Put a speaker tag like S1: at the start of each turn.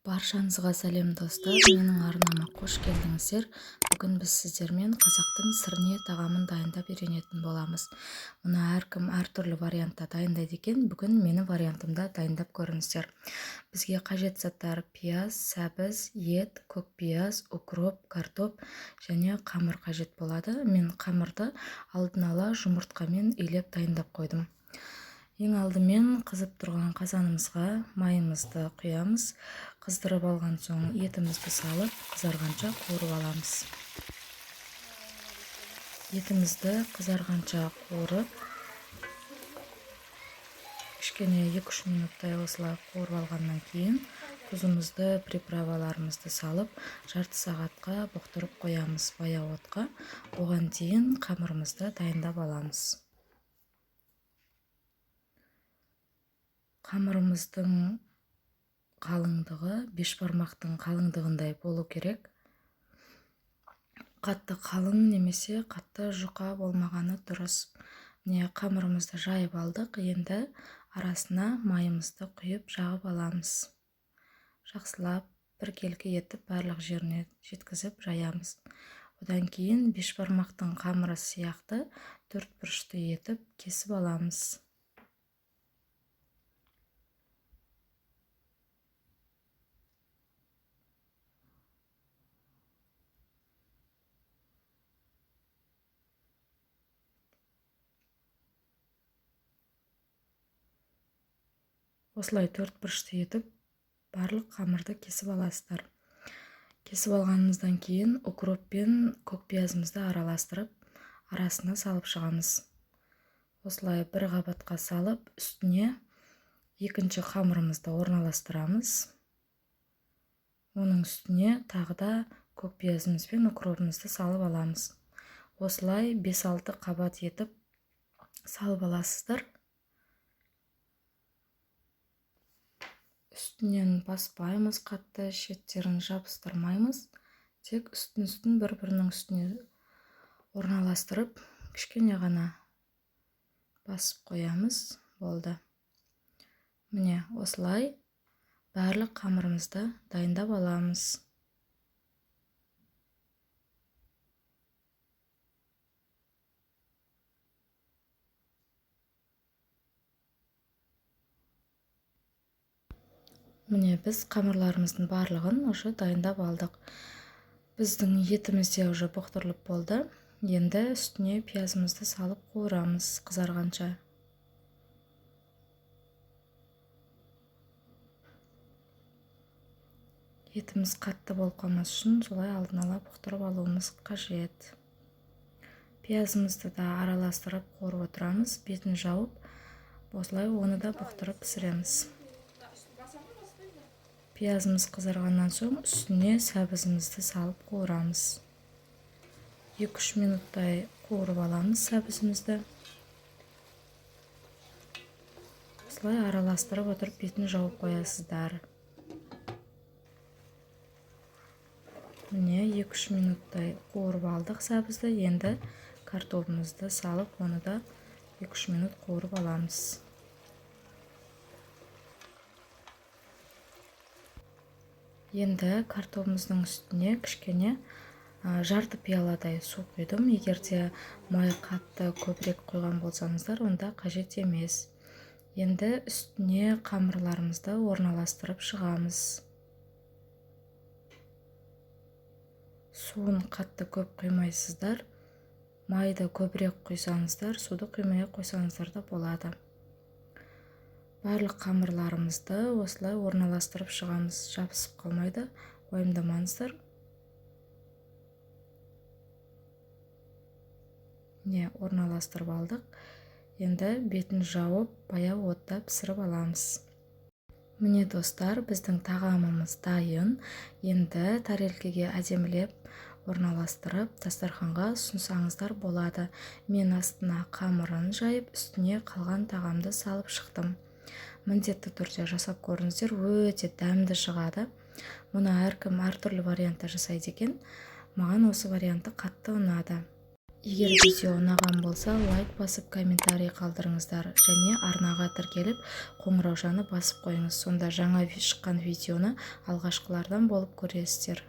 S1: Баршаңызға сәлем, достар! Менің арнама қош келдіңіздер. Бүгін біз сіздермен қазақтың сырне тағамын дайындап үйренетін боламыз. Мұны әркім әртүрлі вариантта дайындайды екен. Бүгін менің вариантымда дайындап көріңіздер. Бізге қажет заттар: пияз, сәбіз, ет, көк пияз, укроп, картоп және қамыр қажет болады. Мен қамырды алдын ала жұмыртқамен илеп дайындап қойдым. Ең алдымен қызып тұрған қазанымызға майымызды құямыз. Қыздырып алған соң етімізді салып, қызарғанша қуырып аламыз. Етімізді қызарғанша қуырып, кішкене 2-3 минуттай осылай қуырып алғаннан кейін тұзымызды, приправаларымызды салып, жарты сағатқа бұқтырып қоямыз баяу отқа. Оған дейін қамырымызды дайындап аламыз. Қамырымыздың қалыңдығы бешбармақтың қалыңдығындай болу керек. Қатты қалың немесе қатты жұқа болмағаны дұрыс. Міне, қамырымызды жайып алдық. Енді арасына майымызды құйып жағып аламыз. Жақсылап біркелкі етіп барлық жеріне жеткізіп жаямыз. Одан кейін бешбармақтың қамыры сияқты төрт бұрышты етіп кесіп аламыз. Осылай төрт бұрышты етіп барлық қамырды кесіп аласыздар. Кесіп алғанымыздан кейін укроп пен көк пиязымызды араластырып, арасына салып шығамыз. Осылай бір қабатқа салып, үстіне екінші қамырымызды орналастырамыз. Оның үстіне тағы да көк пиязымыз бен укропымызды салып аламыз. Осылай 5-6 қабат етіп салып аласыздар. Үстінен баспаймыз қатты, шеттерін жабыстырмаймыз. Тек үстін-үстін бір-бірінің үстіне орналастырып, кішкене ғана басып қоямыз. Болды. Міне, осылай барлық қамырымызды дайындап аламыз. Міне, біз қамырларымыздың барлығын уже дайындап алдық. Біздің етіміз де уже бұқтырылып болды. Енді үстіне пиязымызды салып қуырамыз қызарғанша. Етіміз қатты болып қалмас үшін солай алдын ала бұқтырып алуымыз қажет. Пиязымызды да араластырып қуырып отырамыз, бетін жауып, осылай оны да бұқтырып пісіреміз. Пиязымыз қызарғаннан соң үстіне сәбізімізді салып қуырамыз. 2-3 минуттай қуырып аламыз сәбізімізді. Осылай араластырып отырып бетін жауып қоясыздар. Міне, 2-3 минуттай қуырып алдық сәбізді. Енді картобымызды салып, оны да 2-3 минут қуырып аламыз. Енді картобымыздың үстіне кішкене жарты пиаладай су құйдым. Егер де май қатты көбірек құйған болсаңыздар, онда қажет емес. Енді үстіне қамырларымызды орналастырып шығамыз. Суын қатты көп құймайсыздар. Майды көбірек құйсаңыздар, суды құймай қойсаңыздар да болады. Барлық қамырларымызды осылай орналастырып шығамыз. Жабысып қалмайды, уайымдамаңыздар. Міне, орналастырып алдық. Енді бетін жауып, баяу отта пісіріп аламыз. Міне, достар, біздің тағамымыз дайын. Енді тарелкеге әдемілеп орналастырып, дастарханға ұсынсаңыздар болады. Мен астына қамырын жайып, үстіне қалған тағамды салып шықтым. Міндетті түрде жасап көріңіздер, өте дәмді шығады. Мұны әркім әртүрлі вариантта жасайды екен. Маған осы варианты қатты ұнады. Егер видео ұнаған болса, лайк басып, комментарий қалдырыңыздар және арнаға тіркеліп, қоңыраушаны басып қойыңыз. Сонда жаңа шыққан видеоны алғашқылардан болып көресіздер.